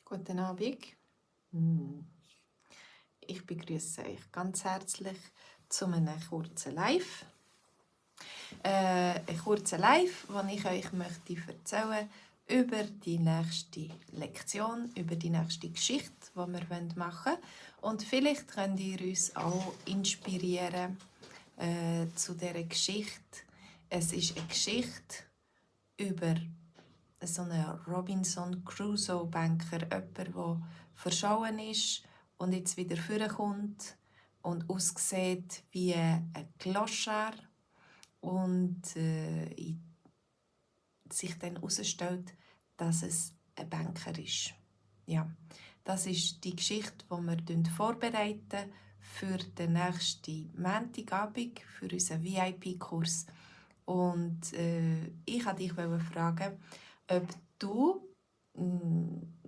Guten Abend. Hm. Ich begrüße euch ganz herzlich zu einem kurzen Live. Ein kurzer Live, wo ich euch möchte erzählen über die nächste Lektion, über die nächste Geschichte, die wir machen wollen. Und vielleicht könnt ihr uns auch inspirieren zu dieser Geschichte. Es ist eine Geschichte über so einen Robinson Crusoe-Banker, jemand, der verschollen ist und jetzt wieder vorkommt und aussieht wie ein Clochard und sich dann herausstellt, dass es ein Banker ist. Ja, das ist die Geschichte, die wir vorbereiten für den nächsten Montagabend, für unseren VIP-Kurs. Und ich wollte dich fragen, ob du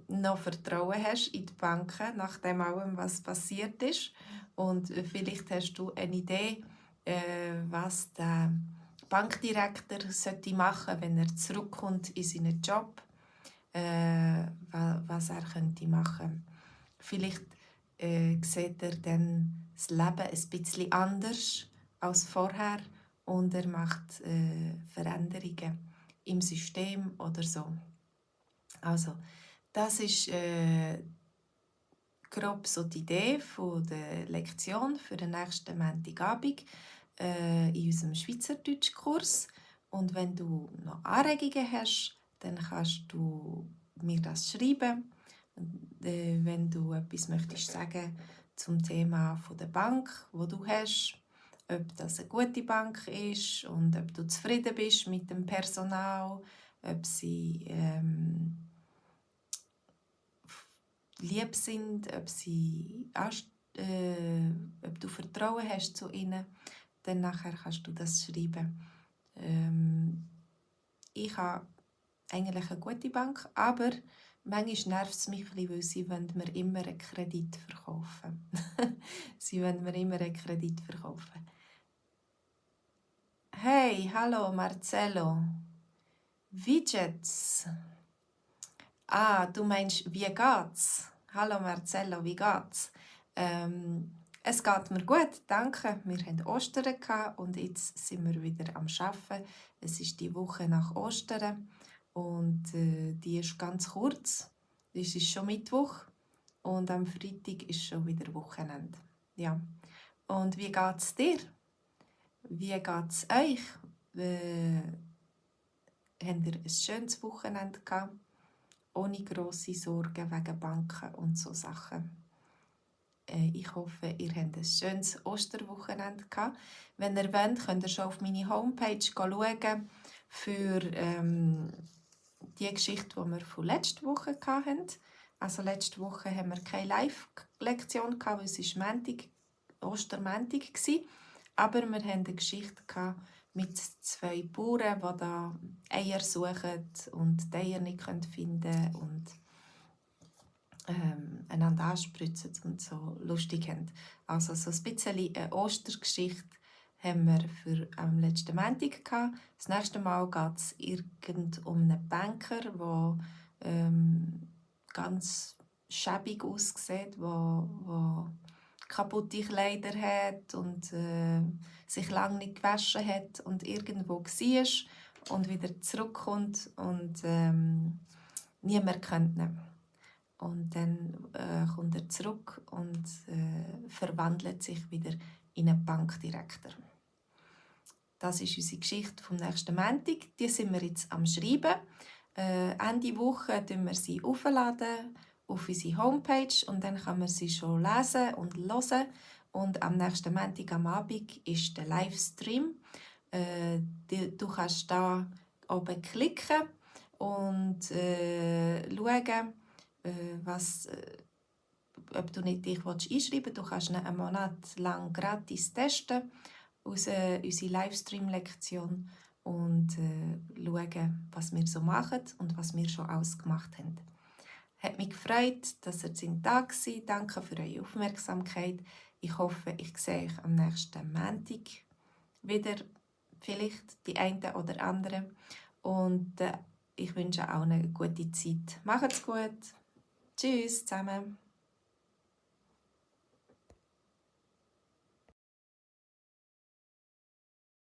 noch Vertrauen hast in die Banken, nach dem allem, was passiert ist. Und vielleicht hast du eine Idee, was der Bankdirektor machen sollte, wenn er zurückkommt in seinen Job, was er könnte machen. Vielleicht sieht er dann das Leben ein bisschen anders als vorher und er macht Veränderungen im System oder so. Also, das ist grob so die Idee von der Lektion für den nächsten Montagabend in unserem Schweizerdeutschkurs. Und wenn du noch Anregungen hast, dann kannst du mir das schreiben. Wenn du etwas möchtest sagen zum Thema von der Bank, wo du hast, ob das eine gute Bank ist und ob du zufrieden bist mit dem Personal, ob sie lieb sind, ob du Vertrauen hast zu ihnen, dann nachher kannst du das schreiben. Ich habe eigentlich eine gute Bank, aber manchmal nervt es mich ein bisschen, weil sie mir immer einen Kredit verkaufen. Sie wollen mir immer einen Kredit verkaufen. Hey, hallo Marcello. Widgets. Ah, du meinst, wie geht's? Hallo Marcello, wie geht's? Es geht mir gut, danke. Wir hatten Ostern und jetzt sind wir wieder am Arbeiten. Es ist die Woche nach Ostern und die ist ganz kurz. Es ist schon Mittwoch und am Freitag ist schon wieder Wochenende. Ja. Und wie geht's dir? Wie geht's euch? Habt ihr ein schönes Wochenende gehabt? Ohne grosse Sorgen wegen Banken und so Sachen. Ich hoffe, ihr habt ein schönes Osterwochenende gehabt. Wenn ihr wollt, könnt ihr schon auf meine Homepage schauen für die Geschichte, die wir von letzter Woche hatten. Also letzte Woche haben wir keine Live-Lektion, weil es war Ostermontag war. Aber wir hatten eine Geschichte mit zwei Bauern, die da Eier suchen und die Eier nicht finden können und einander anspritzen und so lustig haben. Also so ein bisschen eine Ostergeschichte haben wir für am letzten Montag gehabt. Das nächste Mal geht es um einen Banker, der ganz schäbig aussieht, der kaputte Kleider hat und sich lange nicht gewaschen hat und irgendwo war und wieder zurückkommt und niemand kennt ihn. Und dann kommt er zurück und verwandelt sich wieder in einen Bankdirektor. Das ist unsere Geschichte vom nächsten Montag. Die sind wir jetzt am Schreiben. Ende Woche laden wir sie aufladen auf unsere Homepage und dann kann man sie schon lesen und hören. Und am nächsten Montag am Abend ist der Livestream. Du kannst da oben klicken und schauen, ob du nicht dich einschreiben willst. Du kannst ihn einen Monat lang gratis testen, unsere Livestream-Lektion und schauen, was wir so machen und was wir schon ausgemacht haben. Hat mich gefreut, dass ihr da seid. Danke für eure Aufmerksamkeit. Ich hoffe, ich sehe euch am nächsten Montag wieder, vielleicht die einen oder anderen. Und ich wünsche auch eine gute Zeit. Macht's gut. Tschüss zusammen.